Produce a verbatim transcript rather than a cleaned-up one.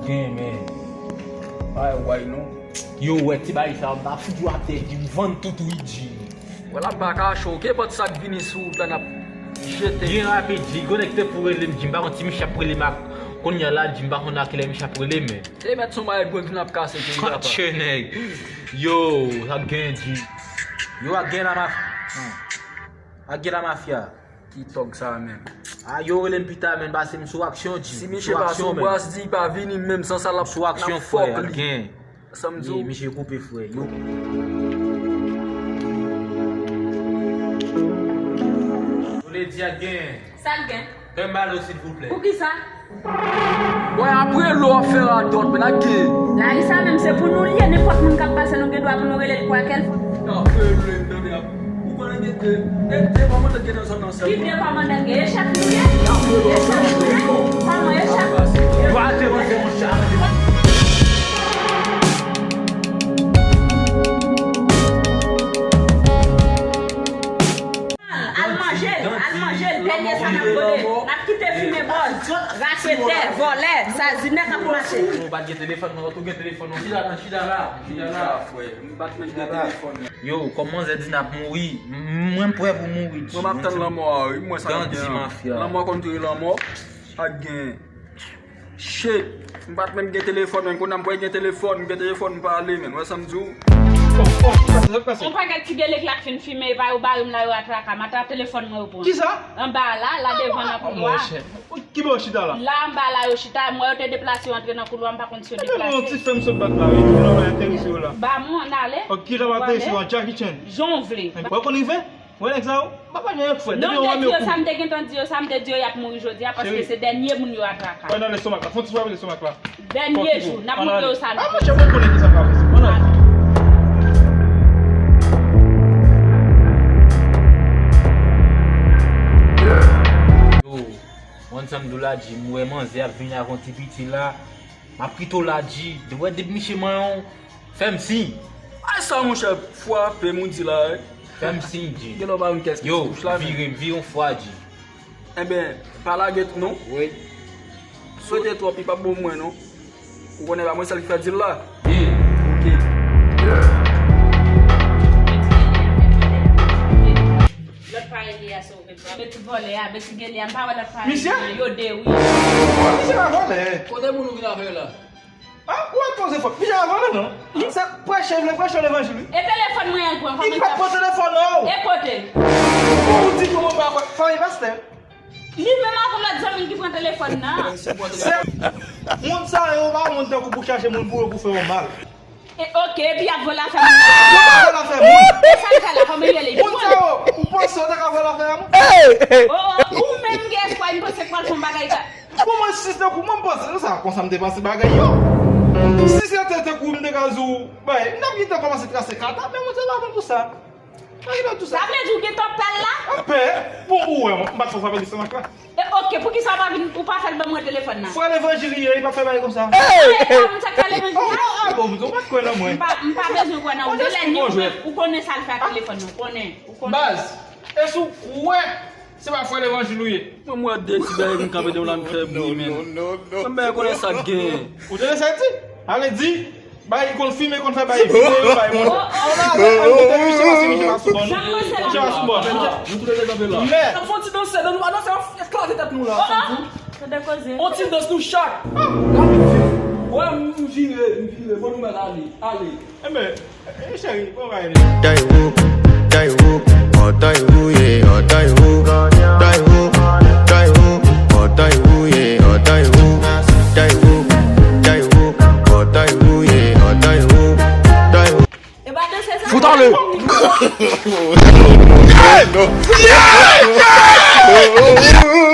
Gen, men. Ay, way non. Yo, wè ti bagay sa, m ta fout ou atè, G, m vann tout wi, G. Wè la pa ka cho, kenpòt sa k vini sou wout la n ap jete. Gen rapid, G, konèkte pou rele m, G, m pa konn si misye ap rele m ak, kounye a la, G, m pa konn a kilè misye ap rele m, men. Te mèt son bagay grenn vin ap kase peyi a, papa. Patche nèg. Yo, sa k gen, G. Yo, ak gen la maf-, hmm. Ak gen la mafya. Ki tòg sa menm? A, yo rele m pita, men pase m sou aksyon, G. Si misye pa sou bras, di pa vini menm san sa l ap, sou aksyon, frè, ak gen. Sa m di w. Misye koupe, frè. Yo. Yo le di ak gen. Sa l gen? Fè m balo, silvouplè. Poukisa? Bòy, apre lò w ap fè radòt, men ak gen. Larisa menm, se pou nou l ye, nenpòt moun k ap pase, nou gen dwa pou nou rele l kwa kèl fwa. Apre lò, tande ap. Ou konnen gen de, de, de kòmandan gen nan zòn nan sèlman. Ki de kòmandan gen? E chèf nou ye? E chèf nou ye? Kòman e chèf? Yo ate manje yon chat. Al manje l, al manje l, dènye sa n ap mande. N ap kite fimen bòz, raketè, vòlè, sa zinè k ap mache. Ou pa t gen telefòn, mwen tou gen telefòn, non. Chita la, chita la, chita la. Frè, m pa t menm gen telefòn. Yo, kòm manzè di n ap mouri, m-, mwen m prè pou mouri, G. Mwen m ap tann lanmò a, wi, mwen sa k ap gen an. Lanmò konn touye lanmò, ak gen. Shit! M pa t menm gen telefòn, men kounye a m pral gen telefòn, m gen telefòn, m pale, men. Wè sa m di w? Oh, oh, sa k pase? Yon pakèt ti gelek la k fin fimen, epa yo bare m la, yo atraka m. Ata telefòn mwen yo pran. Kisa? Anba a la, la devan nan koulwa. Oh, monchè. Ki bò yo chita la? La anba la yo chita, m wè yo te deplase, yo antre nan koulwa, m pa konn si yo deplase. Ebyen, yon ti fè m sot bat la, wi, ki jan w ateri sou yo la? Ba mwen, n ale. Oh, ki jan w ateri sou yo? Jackie Chan. Jan w vle. Wè, w konn rive? Mwen nèg sa yo, m pa pa gen anyen pou fè. Non, m te di yo sa, m te gentan di yo sa, m te di yo y ap mouri jodi a, paske se dènye moun yo atraka. Wè nan lestomak la, fè yon ti frape lestomak la. Dènye jou, n ap montre yo sa nou. Ah, monchè, mwen konnen kisa k ap pase. Ann ale. Yo, mwen sa m di w la, G, m wè manzè ap vini ak yon ti piti la. M ap kite w la, G. Wè depi misye manyen w, fè m siy. Ay sa, monchè, frape m ou di la, wi. Fè m siy, G. Gen lè w pa konn kiyès ki sou bouch la, men. Yo, vire, vire yon fwa, G. Enben, pa lage tou non. Wi. Swete twòp, li p ap bon pou mwen non. Ou konnen pa mwen sèl ki fè dil la. Ye. Ok. Lòt parèy li a, se ou menm. Met ti vòlè a, met ti gele a, m pa wè lòt parèy li a, yo de wi. Misye pa vòlè. Kote moun ou vin avè yo la? Ah, ou ap poze fòt. Misye pa vòlè non. Li se preche, vle preche levanjil, wi. E telefòn mwen an pran, kòman li pa pran telefòn ou? E kote? Ou di pou mwen pa pran, fanmi pastè. Li menm avè lòt zanmi l ki pran telefòn nan. Se moun sa yo pa moun tankou pou chache moun pou yo pou fè yo mal. E, ok, epi y ap vòlè afè moun nan. Yo pa vòlè afè moun. E sa l fè la, kòman l rele? Moun sa yo, ou panse yo ta ka vòlè afè moun? Oh, oh, ou menm gen espwa, m panse k pral fè yon bagay ka. Bon, mwen, si se tankou mwen, m panse, se sa, konsa m te panse bagay yo. Si se te tankou m te ka di w, bay, m t ap gentan kòmanse trase kata, men moun sa pa konn pou sa. Sa vle di w gen tan pèl la? Pè, bon, ou wè, m pa t fè w frape lestomak la. E, ok, poukisa w pa vin, ou pa fè l ban mwen telefòn nan? Frè levanjil li ye, li pa fè bagay konsa. Hey! Sa moun sa k fè levanjil la? Ah, bon, m pa t kwè nan mwen. M pa, m pa bezwen kwè nan ou. Ou konnen sa l fè ak telefòn nan, ou konnen, ou konnen. Baz, e si w kwè se pa frè levanjil ou ye? Mwen, m wè de ti bagay vin kanpe devan la, m fè bri, men. Sa m bagay konnen sa k genyen. Ou tande sa l di? Ale di. Bay, li konn fimen, konn fè bay videyo, bay mwen. An ale, an ale, misye pa sou, misye pa sou bòn. Misye pa sou bòn. Nou tou lè kanpe la. N ap fè yon ti danse, nou pa danse, ekraze tèt nou la. On ti dans nou chak. Wè, m vire, m vire, fò nou mèt ale, ale. Enben, e cheri, bon bagay. Daiwu, Daiwu, oh Daiwu, yeah, oh Daiwu, Daiwu, Daiwu, oh Daiwu, yeah, oh Daiwu, Daiwu, Daiwu, oh Daiwu, yeah, oh Daiwu, Daiwu. E pa danse sa. Fout ale.